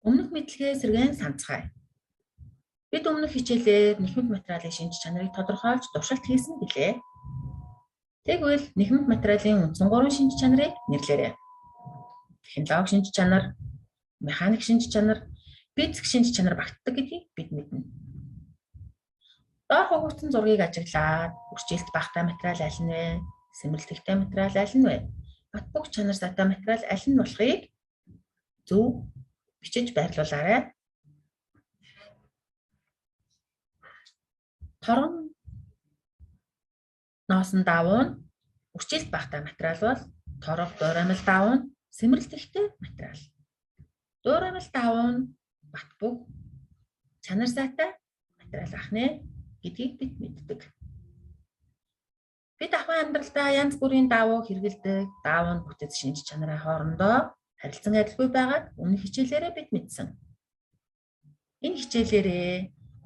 Өмнөх мэдлэгээ сэргээн санацгаая. Бид өмнөх хичээлээр нэхмэт материалын шинж чанарыг тодорхойлж туршилт хийсэн билээ. Тэгвэл нэхмэт материалын үндсэн гурван шинж чанарыг нэрлээрэй. Технологи шинж чанар, механик шинж чанар, физик шинж чанар багтдаг гэдгийг бид мэднэ. Доорх өгөгдсөн зургийг ажиглаад үржилт багатай материал аль нь вэ? Сэмэрлэгтэй материал аль нь вэ? Бат бөх чанар сайтай материал аль нь болохыг зөв бичиж байрлуулаарай. Торгон ноосон давуу нь үржилт багатай материал бол торго дуураймал давуу нь сэмэрлэгтэй материал. Дуураймал давуу нь бат бөх чанар сайтай материал ах нэ гэдгийг бид мэддэг. Бид ахуй амьдралдаа янз бүрийн давуу хэрэглэдэг. Давуу нь бүтэц шинж чанарын хоорондоо харилцан адилгүй байгааг өмнөх хичээлээрээ бид мэдсэн. Энэ хичээлээрээ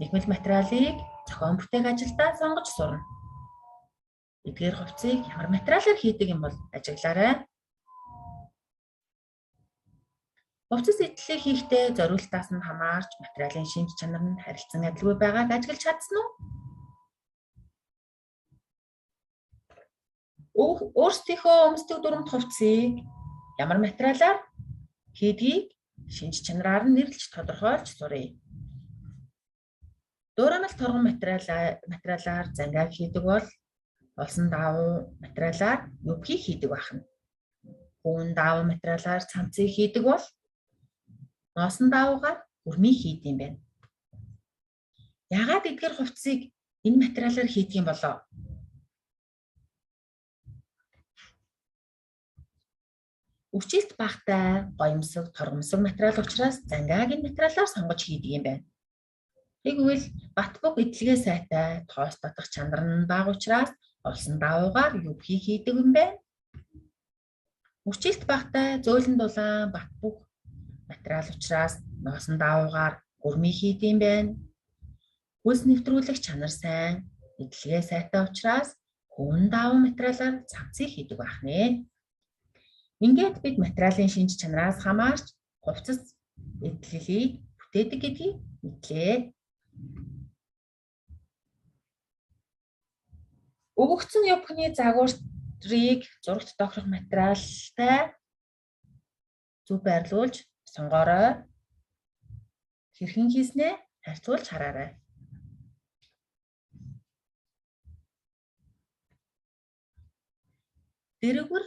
нэхмэл материалыг зохион бүтээх ажилдаа сонгож сурна. Эдгээр хувцсыг ямар материалаар хийдэг юм бол ажиглаарай. Хувцас эдлэлээ хийхдээ зориултаас нь хамаарч материалын шинж чанар нь харилцан адилгүй байгааг ажиглаж чадсан уу? Өөрсдийнхөө өмсдөг дүрмт хувцсыг ямар материалаар хийдгийг шинж чанараар нь нэрлэж тодорхойлж суръя. Дуураймал торгон материалаар зангааг хийдэг бол олсон давуу материалаар юбкийг хийдэг байх нь. Хүүн давуу материалаар цамцыг хийдэг бол ноосон давуугаар өрмийг хийдэг юм байна. Яагаад эдгээр хувцсыг энэ материалаар хийдэг юм болоо? Үржилт багатай, гоёмсог, торгомсог материал учраас зангааг энэ материалаар сонгож хийдэг юм байна. Тэгвэл бат бөх эдлэгээ сайтай, тоос татах чанар нь бага учраас олсон давуугаар юбхийг хийдэг юм байна. Үржилт багатай, зөөлөн дулаан, бат бөх материал учраас ноосон давуугаар гүрмийг хийдэг юм байна. Хөлс нэвтрүүлэх чанар сайн, эдлэгээ сайтай учраас хүүн давуу материалаар цамцыг хийдэг байх нэ. Ингээд бид материалын шинж чанараас хамаарч хувцас эдлэлийг бүтээдэг гэдгийг мэдлээ. Өгөгдсөн юбкны загварыг зурагт тохирох материалтай зөв байрлуулж сонгоорой. Хэрхэн хийснээ харьцуулж хараарай. Дэрэгвэр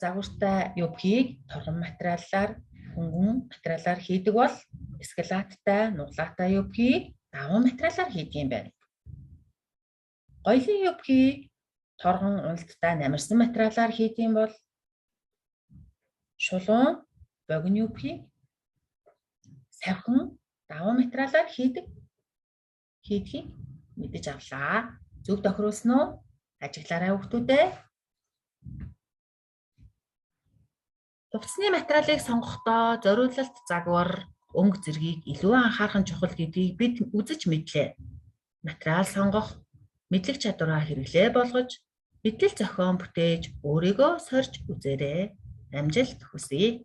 загвартай юбкийг торгон материалаар, хөнгөн материалаар хийдэг бол эскалаттай, нуглаатай юбкийг давуу материалаар хийдэг юм байна. Гоёлын юбкийг торгон уналттай намирсан материалаар хийдэг юм бол шулуун богино юбкийг савхан давуу материалаар хийдгийг мэдэж авлаа. Зөв тохируулсан уу? Ажиглаарай хүүхдүүдээ. Хувцсны материалыг сонгохдоо зориулалт, загвар, өнгө зэргийг илүү анхаарах нь чухал гэдгийг бид үзэж мэдлээ. Материал сонгох мэдлэг чадвараа хэрэглээ болгож, мэдлэл зохион бүтээж өөрийгөө сорж үзээрэй. Амжилт хүсье.